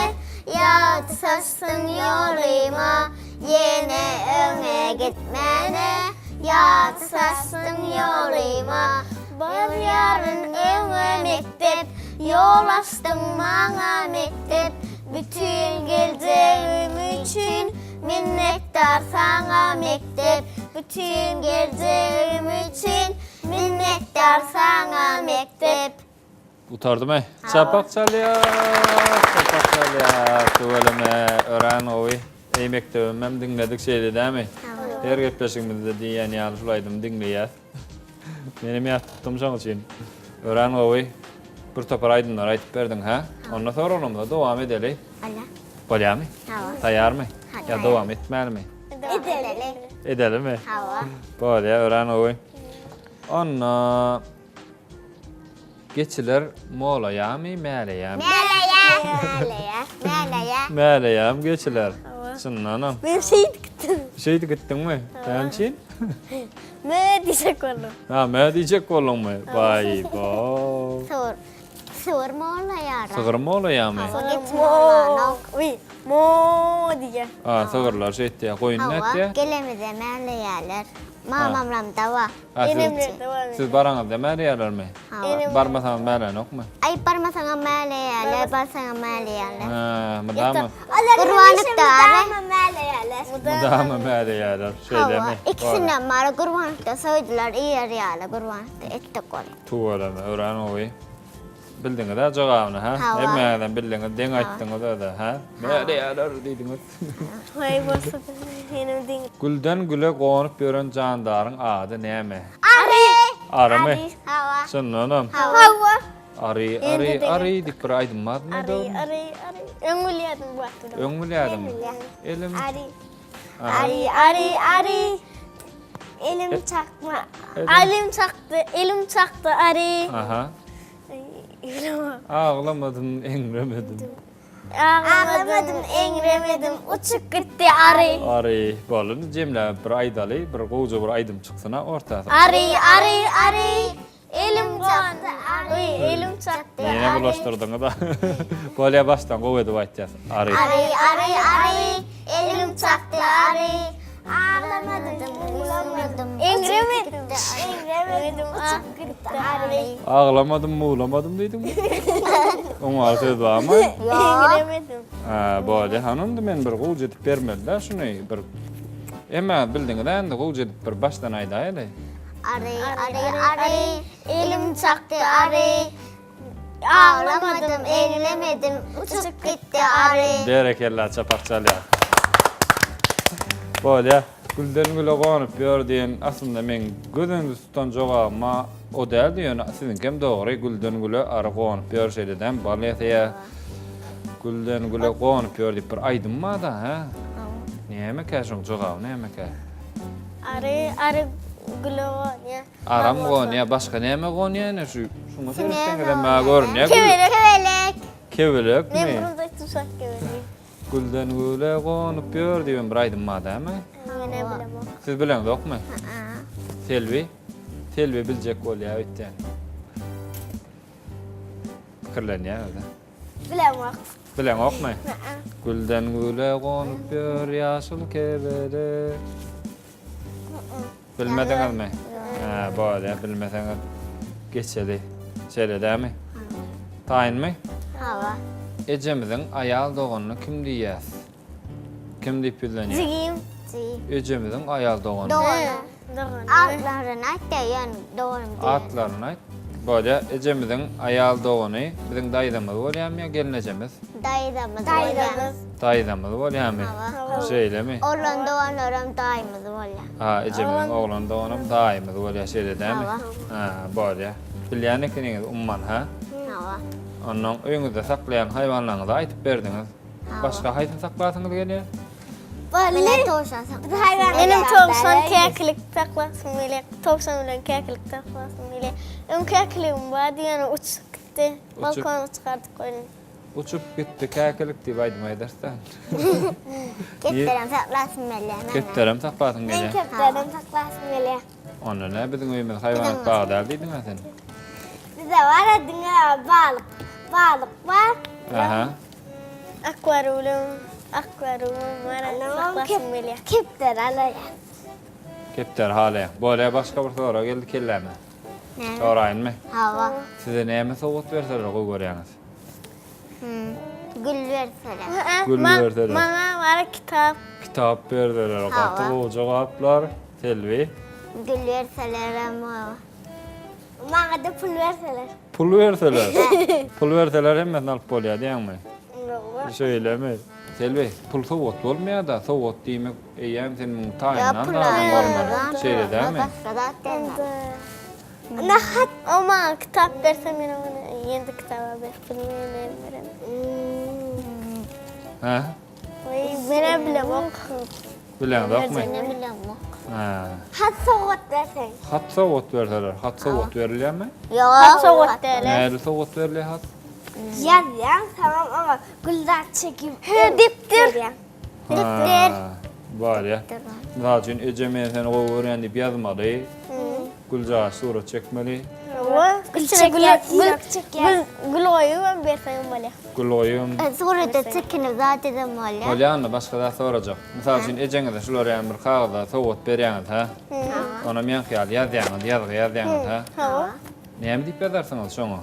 ýagty saçdyň ýolyma, Ýene öňe gitmäne ýagty saçdyň ýolyma, Barýaryn öňe mekdep, ýol açdyň maňa mekdep, Bütin geljegim üçin minnetdar saňa mekdep, Bütin geljegim üçin minnetdar saňa mekdep. Gutardymy? Çapak çalýar, çapak çalýar. Tüweleme, örän gowy. Eý mekdebimem diňledik şeýle dämi? Her gepleşigimizde diýýän ýaly şul aýdymy diňleýäs. Menem ýat tutdum şoň üçin. Örän gowy. Bir topar aýdymlar aýdyp berdiň, hä? Onda soraglarymyza dowam edeli. Bolýar. Bolýarmy? Hawa. Taýýarmy? Ýa dowam etmälimi? Edeli. Edelimi? Hawa. Bolýar, örän gowy. Onda Geçiler molaýamy, mäleýämi? Mäleýä. Mäleýä. Mäleýä. Mäleýämi geçiler? Çyndanam. Men şeýdip gitdim. Şeýdip gitdiňmi? Näme üçin? Mö diýjek boldum. Ha, mö diýjek bolduňmy? Baý, bo. Sygyr. Sygyr molaýar. Sygyr molaýamy? Geçi molanok. Uý, mo diýýär. Ha, sygyrlar şeýtýär. Goýun nätýär? Hawa, gelemize mäleýärler. Mamamlamda bar. Ha, siz, Enemlerde bar. siz baraňyzda mäleýärlermi? Hawa. Barmasaňyz mälenokmy? Aý, barmasaňam mäleýärler, barsaňam mäleýärler. Ha, mydama. Gurbanlykda ara. Mydama mäleýärler. Mydama mäleýärler. Hawa, Şeýlemi? ikisinden bar. Gurbanlykda soýdular, iýer ýaly gurbanlykda etdik ony. Tüweleme, örän gowy. Bildiňiz-ä jogabyny, hä? Hawa. Hemmäňizem bildiňiz, deň aýtdyňyz özä, hä? Mäleýärler diýdiňiz. Waý bolsa senem deň. Gülden güle gonup ýören jandaryň ady näme? Ary! Arymy? Hawa. Çyndanam. Hawa. Ary, ary, ary diýip bir aýdym barmy? Ary, ary, ary. Öň bilýärdim bu wagtda. Öň bilýärdiňmi? Elim. Ary. Ary, ary, ary. Elim çakma. Elim çakdy, elim çakdy ary. Aha. Aglamadym, eňremedim. Aglamadym, eňremedim, uçup gitdi ary. Ary, boldy indi jemläp bir aýdaly, bir gowja bir aýdym çyksyn-a orta. Ary, ary, ary. Elim çakdy ary. Elim çakdy ary. Ýene bulaşdyrdyňyz-a. Bolýa başdan gowy edip aýtýas. Ary. Ary, ary, ary. Elim çakdy ary. Aglamadym, uwlamadym. Eňremedim. Eňremedim. Uçup gitdi ary. Aglamadym, muwlamadym diýdiňmi? Oňa söz barmy? Eňremedim. Ha, bolýa. Hany onda men bir gowja edip bermeli-dä şuny bir. Emma bildiňiz-ä indi gowja edip bir başdan aýdaýaly. Ary, ary, ary, elim çakdy ary. Aglamadym, eglemedim, uçup gitdi ary. Berekella çapak çalýar. Bolýa. Gülden güle gonup ýör diýen aslynda meň göz öňünde tutan jogabyma o däldi ýöne siziňkem dogry gülden güle ary gonup ýör şeýle dämi bal ýasaýar. Gülden güle gonup ýör diýip bir aýdym bar-da, hä? Nämekä şoň jogaby nämekä? Ary, ary güle gonýar. Aram gonýar, başga näme gonýar ene şu? Şuňa seretseňizem maňa görünýär. Kebelek. Kebelek. Kebelekmi? Men birinji aýtdym şo kebelek. Gülden güle gonup ýör diýen bir aýdym bar dämi? Men bilemok. Siz bileňzokmy? Selbi? Selbi biljek bolýar öýtýän. Pikirlenýär özi. Bilemok. Bileňokmy? Gülden güle gonup ýör ýaşyl kebelek. Bilmediňizmi? Hä, bolýar, bilmeseňiz geçeli. Şeýle dämi? Taýynmy? Hawa. Ejemiziň aýal doganyna kim diýýäs? Kim diýip ýüzlenýär? Jigim. Jigim. Ejemiziň aýal dogany. Dogany. Dogany. Atlaryny aýt-da, ýöne doganym diýen. Atlaryny aýt. Bolýar. Ejemiziň aýal dogany biziň daýzamyz bolýarmy ýa gelnejemiz? Daýzamyz bolýar. Daýzamyz. Daýzamyz bolýarmy? Hawa. Şeýlemi? Oglan doganlaram daýymyz bolýar. Ha, ejemiziň oglan doganam daýymyz bolýar, şeýle dämi? Hawa. Ha, bolýar. Bilýän ekeniňiz umman, ha? Hawa. Onnoň öýüňizde saklaýan haýwanlaryňyzy aýdyp berdiňiz. Başga haýsyny saklasyňyz gelýär? Mene towşan saklasym Menem towşan käkilik saklasym gelýär. Towşan bilen käkilik saklasym gelýär. Öň käkiligim bardy, ýöne uçup gitdi. Balkona çykardyk goýdum. Uçup gitdi käkilik diýip aýdym aýdarsyň. Kepderem saklasym gelýär. Kepderem saklasyň gelýär. Men kepderem saklasym gelýär. Onda nä biziň öýümiz haýwanat bagy däl diýdiň-ä sen? Bize bar-a diňe balyk, balyk bar. Aha. Akwarium, akwariumym bar, saklasym gelýär. Kepder alaýan. Kepder halaýaň. Bolýa başga bir sorag geldi kelläme. Näme? Soraýynmy? Hawa. Size näme sowgat berseler gowy görýäňiz? Gül berseler. Gül berseler. Maňa bar kitap. Kitap berseler. Gaty gowy jogaplar. Selbi. Gül berselerem gowy. Maňa-da pul berseler. Pul berseler. Pul berseler hemmesini alyp bolýar diýýäňmi? Şeýlemi? Selbi, pul sowgat bolmaýar-da, sowgat diýmek eýýäm sen muň taýyndan zadyň bolmaly. Şeýle dälmi? Başga zat bermeli. Ine hat o maňa kitap berse men oňa ýene-de kitaba berip bilmeýän näme berem. Hä? Menem bilemok. Bileňzokmy? Menem bilemok. Hä. Hat sowgat berseň. Hat sowgat berseler, hat sowgat berilýärmi? Ýok. Hat sowgat däl. Nähili sowgat berilýär hat? Ýazýaň, soňam oňa gül zat çekip Depder. berýäň. Depder. Barýa. Mysal üçin, eje men seni gowy görýän diýip ýazmaly. Güljagaş surat çekmeli. Hawa. Gül Içine çekýär, gül ýürek çekýär. gül gül goýubam berseň bolýar. Gül goýum. Surata çekinip zat edem bolýar. Bolýa onda başga zat sorajak. Mysal üçin ejeňize şular ýaly bir kagyza sowgat berýäňiz hä? Onam ýaňky ýaly ýazýaňyz, ýazgy ýazýaňyz hä? Hawa. Näme diýip ýazarsyňyz şoňa?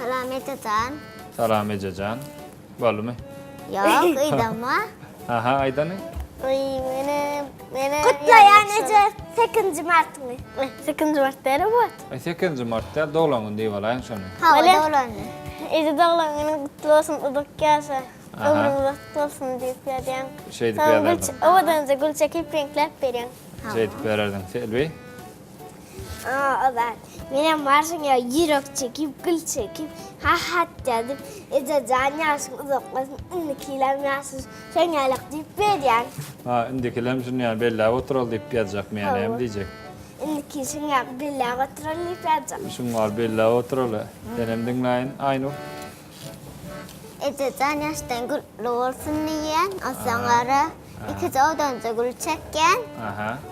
Salam ejejan. Salam ejejan. Boldumy? Ýok, aýdama. Aha, aýdany. Oý, mene, mene. Gutlaýan eje sekizinji martyňy. Sekizinji mart däl bu. Aý, sekizinji mart däl, doglan gün diýip alaýyň şony. Hawa, doglan gün. Eje doglan günüň gutly bolsun, uzak ýaşa. Ömrüň uzak bolsun diýip ýazýaň. Şeýdip ýazardyň. Owadanja gül çekip reňkläp berýäň. Şeýdip bererdiň. Selbi? Aa, o zat. Menem barşyň ýa ýürek çekip, gül çekip, ha hat ýazyp, eje jan ýaşyň uzak bolsun, indikilem ýaşyň şoň ýalak diýip berýän. Ha, indikilem şuny ýaly belläp oturaly diýip ýazjakmy ýa näme diýjek? Indiki şuň ýaly belläp oturaly diýip ýazjak. Şuň ýaly belläp oturaly. Senem diňläýin, Aýnur. Eje jan ýaşdan gülli bolsun diýýän, onsoň ara ikije odanja gül çekýän,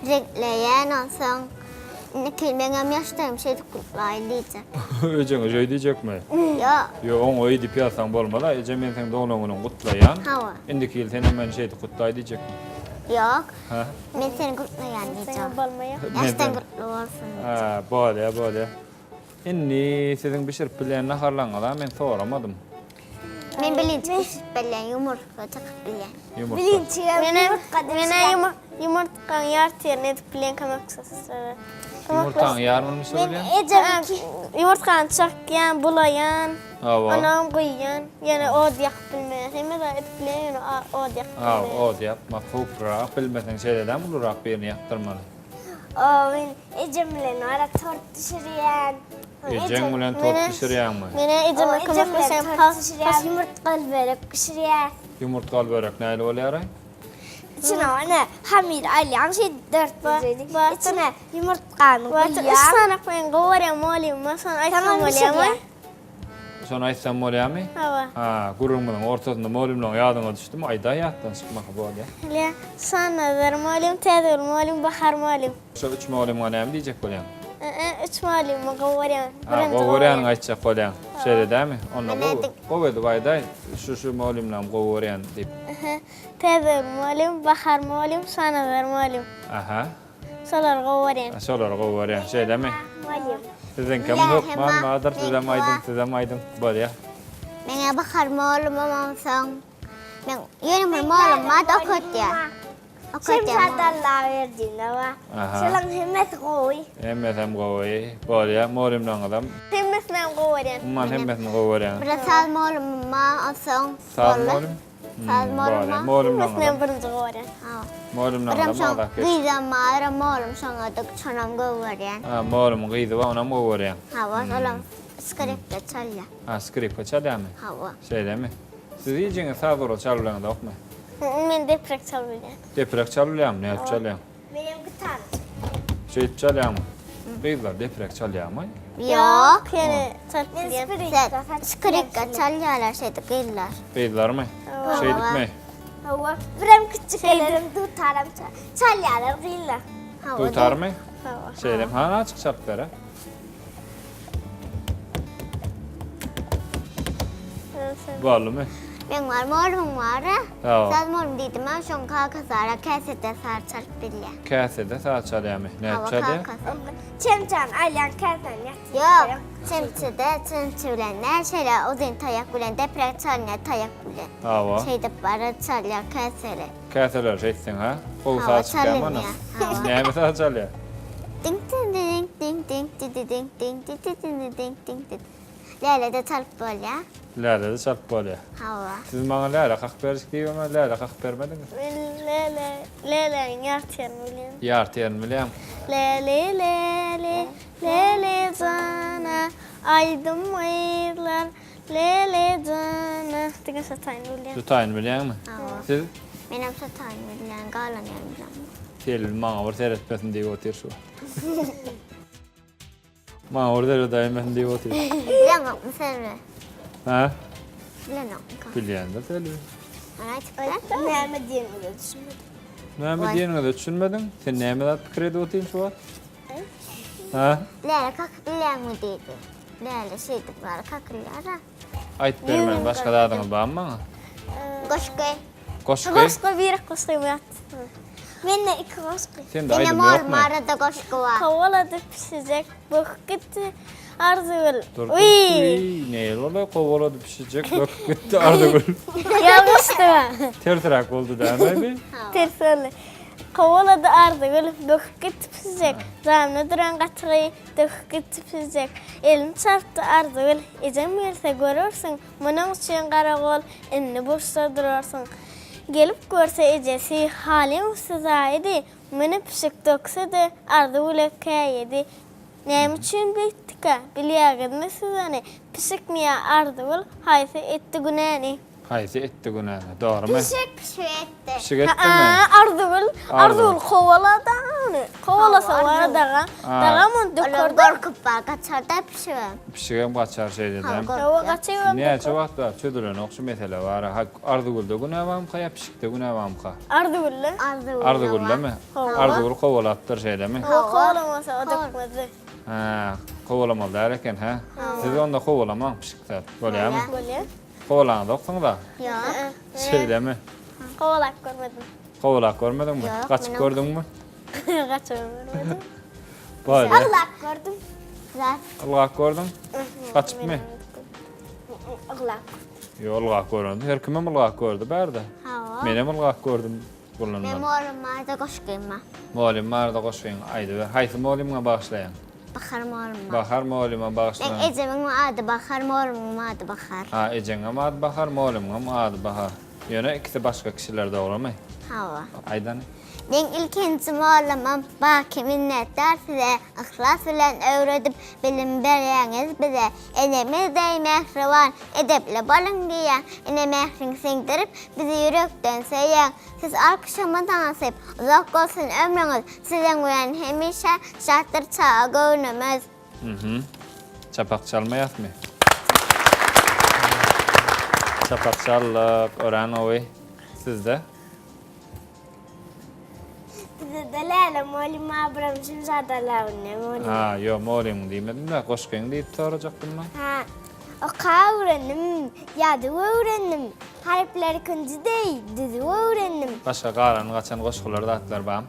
reňkleýän, onsoň indiki meňem ýaşdaýym şeýdip gutlaýyn diýjek. Ejeňe şeý diýjekmi? Ýok. Ýok, oňa öý diýip ýazsaň bolmaz-a, eje men seň doglan günüňi gutlaýan. Hawa. Indiki ýyl senem meni şeýdip gutlaý diýjekmi? Ýok. Hä? Men seni gutlaýan diýjek. Bolmaýar. Ýaşdan gutly bolsun diýjek. Hä, bolýa, bolýa. Indi siziň bişirip bilýän naharlaryňyza men soramadym. Men bilinçik bişirip bilýän, ýumurtga çykyp bilýän. Ýumurtga. Bilinçigem ýumurtga Menä ýumurtgaň ýarty ýerini edip bilýän kömekçisi. Ýumurtaň ýarymyny bişirip bilýän? Ejemki. Ýumurtgany çakýan, bulaýan, Hawa. onam guýýan. Ýöne od ýakyp bilmeýän. Hemme zat edip bilýän, ýöne od ýakyp Hawa, bilmeýän. od ýakmak howplurak, bilmeseň şeýle dämi ulurak birini ýakdyrmaly. O men ejem bilen ara tort bişirýän. Ejeň bilen tort bişirýäňmi? Mene ejeme kömek berseň pas pas ýumurtgaly börek bişirýäs. Ýumurtgaly börek nähili bolýar-aý? Içine ony hamyr alýaň şeýdip dört burç edip. Içine ýumurtgany guýýaň. Üç sany men gowy görýän mugallymym şony aýtsam bolýarmy? Şony aýtsam bolýarmy? Hawa. Ha, gürrüňimiziň ortasynda mugallymlaryň ýadyňa düşdümi? Aýdaý ýatdan çykmasa bolýar. Hile, Şanazar mugallym, Täzegül mugallym, Bahar mugallym. Şo üç mugallymyňa näme diýjek bolýaň? Üç mugallymy gowy görýän. Ha, gowy görýäniňi aýtjak bolýaň. Şeýle dämi? Onda gowy. Gowy edip aýdaý, şu-şu mugallymlarymy gowy görýän diýip. Täzegül mugallym, Bahar mugallym, Şanazar mugallym. Aha. Şolary gowy görýän. Şolary gowy görýäň, şeýlemi? Mugallym. Siziňkem hökman bardyr, sizem aýdyň, sizem aýdyň. Bolýa. Meňä Bahar mugallymym onsoň. Men ýöne bir mugallym bar-da okatýar. Şemşat Allaberdinowa. Şolaň hemmesi gowy. Hemmesem gowy. Bolýa, mugallymlaryňyzam. Hemmesinem gowy görýän. Umuman hemmesini gowy görýäňiz. Bir saz mugallymym bar, onsoň. Saz mugallym? Saz mugallym bar. Mugallymlaryňyzam. Hemmesinem birinji gowy görýän. Mugallymlaryňyzam Birem şoň agzap geç. gyzam bar, birem mugallym şoňa-da şonam gowy görýän. Ha, mugallymyň gyzy bar, onam gowy görýäň. Hawa, olam skripka çalýar. Ha, skripka çalýarmy? Hawa. Şeýlemi? Siz hijiňiz saz gural çalyp bileňizokmy? Men deprek çalyp bilýän. Deprek çalyp bilýäňmi? Nädip çalýaň? Menem gitara çalýan. Şeýdip çalýaňmy? Gyzlar deprek çalýarmy? Ýok. Ýöne çalyp bilýän. Skripka çalýarlar şeýdip gyzlar. Gyzlarmy? Şeýdipmi? Hawa. Birem kiçijiklerim dutaram çalýarlar gyzlar. Dutarmy? Hawa. Şeýdem. Hany açyk çalyp ber-ä. Boldumy? Meň bar morumyň bar. Hawa. Saz morum diýdim ha, şoň kakasy ara käsede saz çalyp bilýär. Käsede saz çalýarmy? Nädip çalýar? Çemçäni alýaň, käsäni ýatyrýaň. Ýok, çemçede, çemçe bilen däl, şeýle uzyn taýak bilen deprek çalynýar taýak bilen. Hawa. Şeýdip bara çalýar käseli. Käseleri şeýtseň ha? Gowy saz çykýarmy ondan? Näme saz çalýar? Diň diň diň diň diň di diň diň di di diň diň diň di. Läle-de çalyp bolýar. Läle-de çalyp bolýar. Hawa. Siz maňa läle kakyp berjek diýibem läle kakyp bermediňiz. Men läle, läläniň ýarty ýerini bilýän. Ýarty ýerini bilýäň. Läle läle, läle jana, aýdym gyzlar, läle jana. Diňe şo taýyny bilýän. Şu taýyny bilýäňmi? Hawa. Siz? Menem şo taýyny bilýän, galan ýerini bilemok. Selbi maňa bir seretmesin diýip otyr şu wagt. Maňa bir seredäýmesin diýip otyr. Bileňokmy Selbi? Hä? Bilenokmy? Bilýändir Selbi. Ony aýtyp ber. Näme diýeniňize düşünmedim. Näme diýeniňize düşünmediň? Sen näme zat pikir edip otyryn şu wagt? Hä? Läle kakyp bilýäňmi diýdi. Läle şeýdip bar kakylýar-a. Aýtyp bermeli başga zadyňyz barmy maňa? Goşgy. Goşgy? Goşgy bir goşgym ýok. Mende iki goşgy. Sende Mende aýdym mor ýokmy? marada goşgy bar. Kowalady pişijek böküp gitdi Arzygül. Dur dur. Uý. Uý, näl boldy? Kowalady pişijek böküp gitdi Arzygül. Ýalňyşdy. Tersiräk boldy dämi bi? Ters boldy. Kowalady Arzygül böküp gitdi pişijek. Jamda duran gatygy döküp gitdi pişijek. Elini çarpdy Arzygül. Ejem gelse görersiň. Munuň üçin garagol indi burçda durarsyň. Gelip görse ejesi halyň üsti zaýydy, muny pişik dökse-de Arzygüle käýedi. Näme üçin beýtdikä, bilýäňizmi siz ony? Pişikmi ýa Arzygül, haýsy etdi günäni? Haýsy etdi günäni, dogrymy? Pişik pişik etdi. Pişik etdimi? Ha, Arzygül, Arzygül kowalady ony. Kowalasa bar daga, dagam ony dökerdi. Olar gorkup bar gaçarda pişigem. Pişigem gaçar şeýle-de. Hawa, gaçybam. Näçe wagt bäri çözülenok şu mesele bar. Ha, Arzygülde günä barmyka ýa pişikde günä barmyka? Arzygülde. Arzygüldemi? Arzygül kowalapdyr şeýlemi? Hawa, kowalamasa o dökmezdi. Hä, kowalamaly däl eken, hä? Siz onda kowalamaň pişik zat. Bolýamy? Bolýar. Kowalaňyzoksyňyz-a? Ýok. Şeýlemi? Kowalap görmedim. Kowalap görmediňmi? Ýok, Gaçyp gördüňmi? Gaçybam görmedim. Bolýar. Ylgap gördüm. Zat. Ylgap gördüň? Gaçypmy? Ylgap. Ýok, ylgap görmedim. Her kimem ylgap gördü bärde. Hawa. Menem ylgap gördüm Men bulandan. mugallym barada goşgym bar. Mugallym barada goşgyňy aýdyber. Haýsy mugallymyňa bagyşlaýaň? Bahar mugallyma. Bahar mugallyma Meň bagyşlan. ejemiň ady Bahar, mugallymyň ady Bahar. Ha, ejeňem ady Bahar, mugallymyňam ady Bahar. Ýöne ikisi başga kişiler dogrymy? Hawa. Aýdany. Meň ilkinji mollumym Baky minnetdar size Yhlas bilen öwredip bilim berýäňiz bize Enemiz deý mähriban edepli boluň diýýäň Ene mährin siňdirip bizi ýürekden söýýäň Siz alkyşa mynasyp uzak bolsun ömrüňiz Siziň bilen hemişe şatdyr çaga göwnümiz. Mhm. Çapak çalmaýasmy? Çapak çaldyk, örän gowy. Sizde? Bizde-de Läle mugallym Abram Şemzada Lawne mugallym. Ha, ýok, mugallymyň diýmedim-de, goşgyň diýip sorajakdym men. Ha, oka öwrendim, ýazyp öwrendim, harplary künji deý düzüp öwrendim. Başga galan gaçan goşgular zatlar barmy?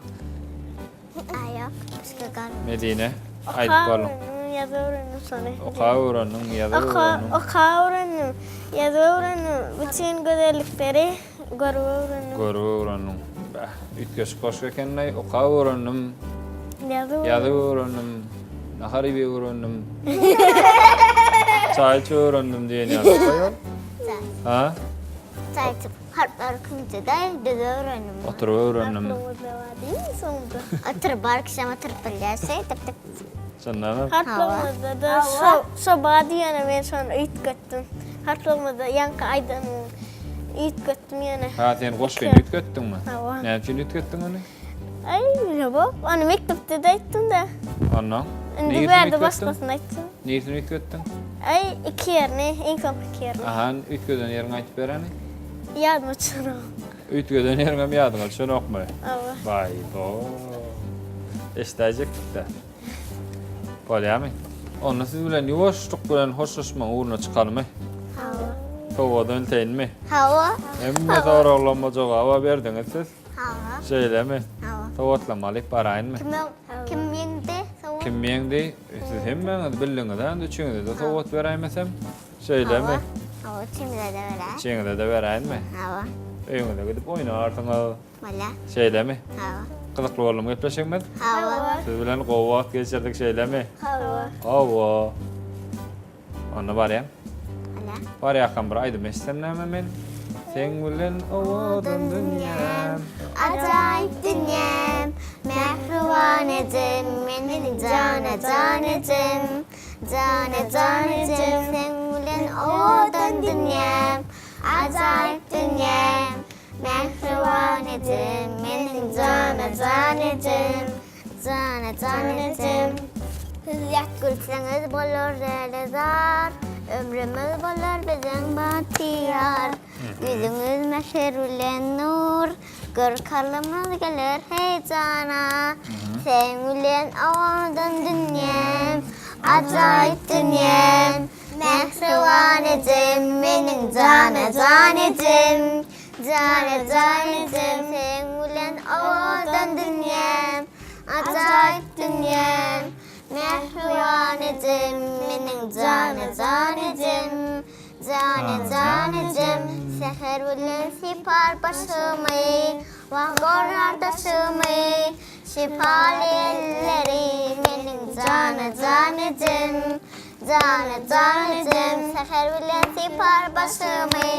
Ýok, başga galmady. Medine, aýdyp Oka boluň. öwrendim, ýazyp öwrendim şony. Oka öwrendiň, ýazyp Oka, öwrendiň. oka öwrendim, ýazyp öwrendim, bütin gözellikleri görüp öwrendim. Görüp öwrendiň. Bäh, üýtgeşik goşgy eken-leý. Oka öwrendim, Ýazyp ýazyp öwrendim, nahar iýip öwrendim. Çaý içip öwrendim diýen ýaly goýar. Ha? Çaý içip harplar künjüde düz öwrendim. Oturyp öwrendim. Harplygymyzda bar diými soňunda? Oturyp bar kişem oturyp bilýär şeýdip dik. Çyndanam. Harplygymyzda-da şo şo bar diýene men şony üýtgetdim. Harplygymyzda ýaňky aýdanymy üýtgetdim ýene. Ha sen goşgyny üýtgetdiňmi? Hawa. Näme üçin üýtgetdiň ony? Aý, ýok. Ony mekdepde-de aýtdym-da. Onnoň? Indi Niresini bu ýerde üýtgetdiň? başgasyny aýtjak. Niresini üýtgetdiň? Aý, iki ýerini, iň soňky iki ýerini. Aha, üýtgeden ýeriňi aýdyp bereni. Ýadyma düşenok. Üýtgeden ýeriňem ýadyňa düşenokmy? Hawa. Baý-bo. Eşidäýjekdik-dä. Bolýamy? Onda siz bilen ýuwaşlyk bilen hoşlaşmagyň ugruna çykalymy? Hawa. Sowgada ülteýinmi? Hawa. Hemme soraglaryma jogaba berdiňiz siz. Hawa. Şeýlemi? Hawa. Sowatlama alyp baraýynmy? Kim kim ýeňdi? Sowat. Kim ýeňdi? E, siz hemmäňiz bildiňiz-ä, indi üçüňize-de sowgat beräýmesem. Şeýlemi? Hawa, üçümize-de beräý. Üçüňize-de beräýinmi? Hawa. Öýüňize gidip oýnarsyňyz. Bolýar. Şeýlemi? Hawa. Gyzykly boldumy gepleşigimiz? Hawa. Siz bilen gowy wagt geçirdik, şeýlemi? Hawa. Hawa. Onda barýan. Bolýar. Barýarkam bir aýdym eşitsem näme men? Seň bilen owadan dünýäm. Ajaýyp dünýäm, mähriban ejem, meniň jana jan ejem. Jana jan ejem, seň bilen owadan dünýäm, ajaýyp dünýäm, mähriban ejem, meniň jana jan ejem. Jana jan ejem. Siz ýat gülseňiz bolar lälezar, Ömrümiz bolar biziň bagtyýar. Ýüzüňiz mähir bilen nur, Görk alymyz geler heýjana. Seň bilen owadan dünýäm, Ajaýyp dünýäm. Mähriban ejem, meniň jana jan ejem. Jana jan ejem, seň bilen owadan dünýäm, Ajaýyp dünýäm. Mähriban ejem, meniň jana jan ejem, Jana jan ejem. Säher bilen sypar başymy, Wah gorar daşymy, Şypaly elleri meniň jana jan ejem, Jana jan ejem. Säher bilen sypar başymy,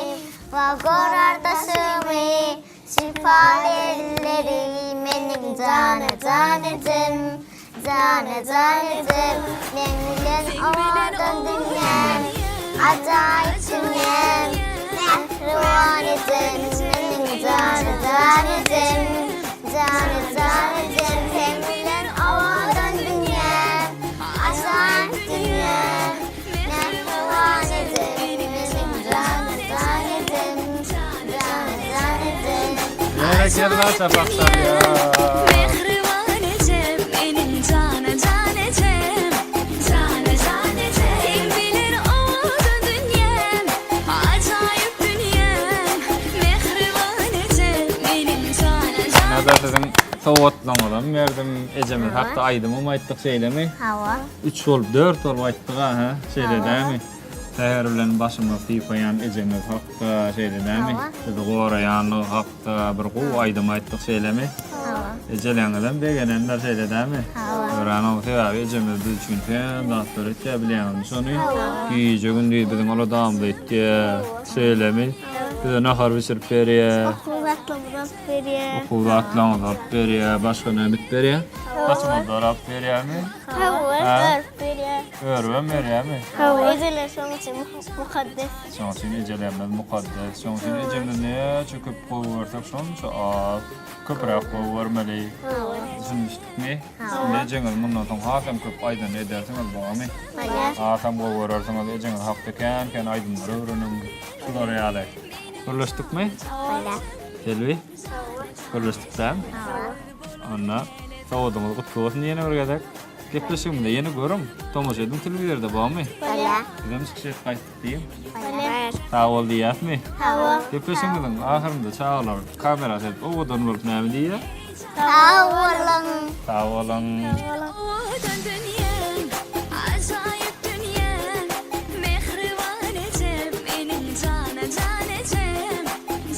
Wah gorar daşymy, Şypaly elleri meniň jana jan ejem, Jana jan ejem. Meň bilen owadan dünýäm, Ajaýyp dünýäm. Mähriban ejem, meniň jana jan ejem, Jana jan ejem. Seň bilen owadan dünýäm, Ajaýyp dünýäm. Mähriban ejem, meniň jana jan ejem, Jana jan ejem. Berekella çapak çalýar. Mähriban ejem, meniň jana jan ejem, Jana jan ejem. Seň bilen owadan dünýäm, ajaýyp dünýäm. Mähriban ejem, meniň jana jan Nada siziň sowgatlaryňyzam berdim. Ejemiz hakda aýdymam aýtdyk şeýlemi? Hawa. Üç bolup, dört bolup aýtdyk-a, hä? Şeýle dämi? Säher bilen başymyzy sypaýan ejemiz hakda, şeýle dämi? Bizi goraýanlygy hakda bir gowy aýdym aýtdyk, şeýlemi? Hawa. Ejeleňizem begenendir, şeýle dämi? Hawa. Örän gowy, sebäbi ejemiz biz üçin kän zatlar etýär, bilýäňizmi şony? Gije-gündiz biziň aladamyzy etýär, şeýlemi? Bize nahar bişirip berýär. zatlarymyzy alyp berýär. Okuw zatlaryňyzy alyp berýär. Başga näme edip berýär? Saçyňyzy darap berýärmi? Hawa, örüp berýär. Örübem berýärmi? Hawa, ejeler şonuň üçin mukaddes. Şonuň üçin ejelerimiz mukaddes. Şonuň üçin ejemizi näçe köp gowy görsek, şonça az. Köpräk gowy görmeli. Düşünişdikmi? Indi ejeňiz mundan soň hasam köp aýdanyny edersiňiz, bormy? Hasam gowy görersiňiz, ejeňiz hakda kän-kän aýdymlar öwreniň. Şular ýaly. Gürleşdikmi? Selbi? Gürleşdik dämi? Onda sowgadyňyz gutly bolsun ýene bir gezek. Gepleşigimizde ýene görüň. Tomaşa ediň telewizorda, bormy? Bizem çykyş edip gaýtdyk diýiň. Sag bol diýýäsmi? Hawa. Gepleşigimiziň ahyrynda çagalar kamera seredip owadan bolup näme diýýär? Sag boluň. Sag boluň. Owadan dünýäm, ajaýyp dünýäm, Mähriban ejem, meniň jana jan ejem,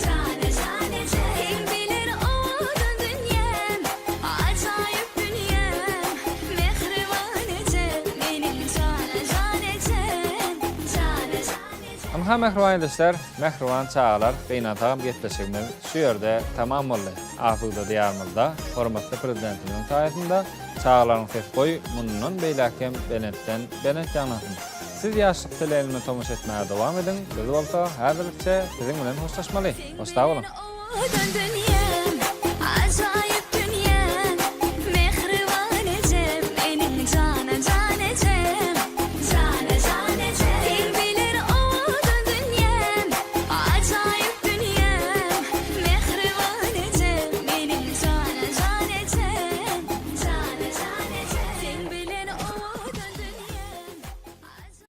Jana jan ejem. Kim biler owadan dünýäm, ajaýyp dünýäm, Mähriban ejem, meniň jana jan ejem, Jana jan ejem. Ynha mähriban ildeşler, mähriban çagalar gynansagam gepleşigimiz şu ýerde tamam boldy. Asuda Diýarymyzda hormatly Prezidentimiziň saýasynda çagalaryň sesi goý mundan beýläk hem belentden belent ýaňlansyn. Siz Ýaşlyk teleýaýlymyna tomaşa etmäge dowam ediň, biz bolsa häzirlikçe siziň bilen hoşlaşmaly. Hoş sag boluň! Owadan dünýäm, ajaýyp.